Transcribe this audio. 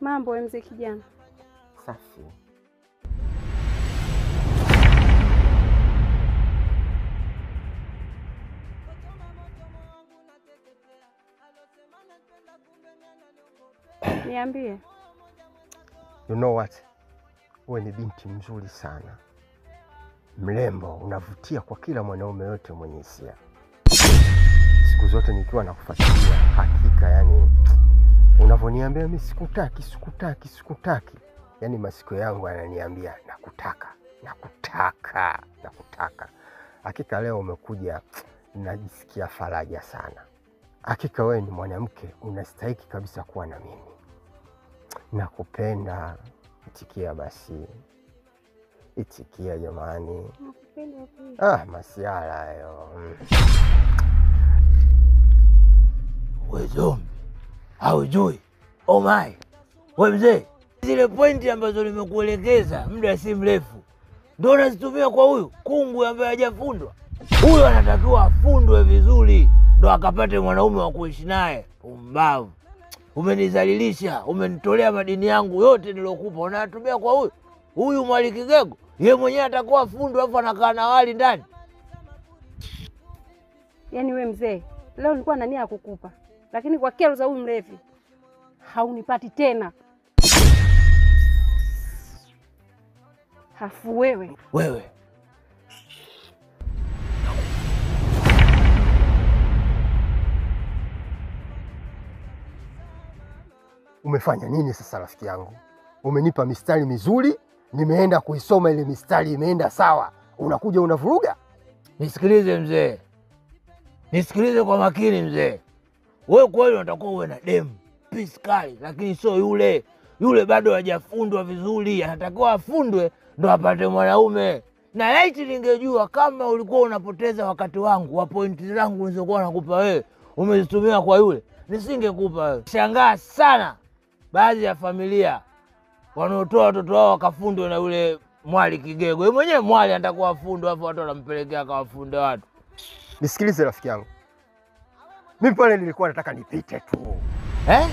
Mambo mzee kijana. Safi. Niambie. You know what? Wewe ni binti mzuri sana. Mrembo, unavutia kwa kila mwanaume yote mwenye hisia. Siku zote nikiwa nakufuatilia, hakika yani unavoniambia mimi sikutaki, sikutaki, sikutaki. Yani masikio yangu yananiambia nakutaka, nakutaka, nakutaka. Hakika leo umekuja, najisikia faraja sana. Hakika wewe ni mwanamke unastahili kabisa kuwa na mimi. Nakupenda. Itikia basi. Itikia jamani. Nakupenda pia. Ah, masiala hayo. We zombi, haujui. Oh my. We mzee, zile pointi ambazo nimekuelekeza muda si mrefu ndio unazitumia kwa huyu kungwi ambaye hajafundwa. Huyu anatakiwa afundwe vizuri ndo akapate mwanaume wa kuishi naye. Pumbavu. Umenizalilisha, umenitolea madini yangu yote nilokupa, unayatumia kwa huyu. Huyu Mwali Kigego, yeye mwenyewe atakuwa fundwa afu anakaa na wali ndani. Yaani we mzee, leo nilikuwa na nia ya kukupa, lakini kwa kero za huyu mlevi haunipati tena. Hafu wewe. Wewe. Umefanya nini sasa rafiki yangu? Umenipa mistari mizuri, nimeenda kuisoma ile mistari imeenda sawa. Unakuja unavuruga? Nisikilize mzee. Nisikilize kwa makini mzee. Wewe kweli unatakiwa uwe na demu piskali, lakini sio yule. Yule bado hajafundwa vizuri, anatakiwa afundwe ndo apate mwanaume. Na laiti ningejua kama ulikuwa unapoteza wakati wangu wa pointi zangu nilizokuwa nakupa wewe, umezitumia kwa yule, nisingekupa wewe. Shangaa sana baadhi ya familia wanaotoa watoto wao wakafundwe na yule Mwali Kigego. Yeye mwenyewe mwali anatakuwa afundwe, afu watu wanampelekea akawafunde watu. Nisikilize rafiki yangu. Mimi pale nilikuwa nataka nipite tu. Eh?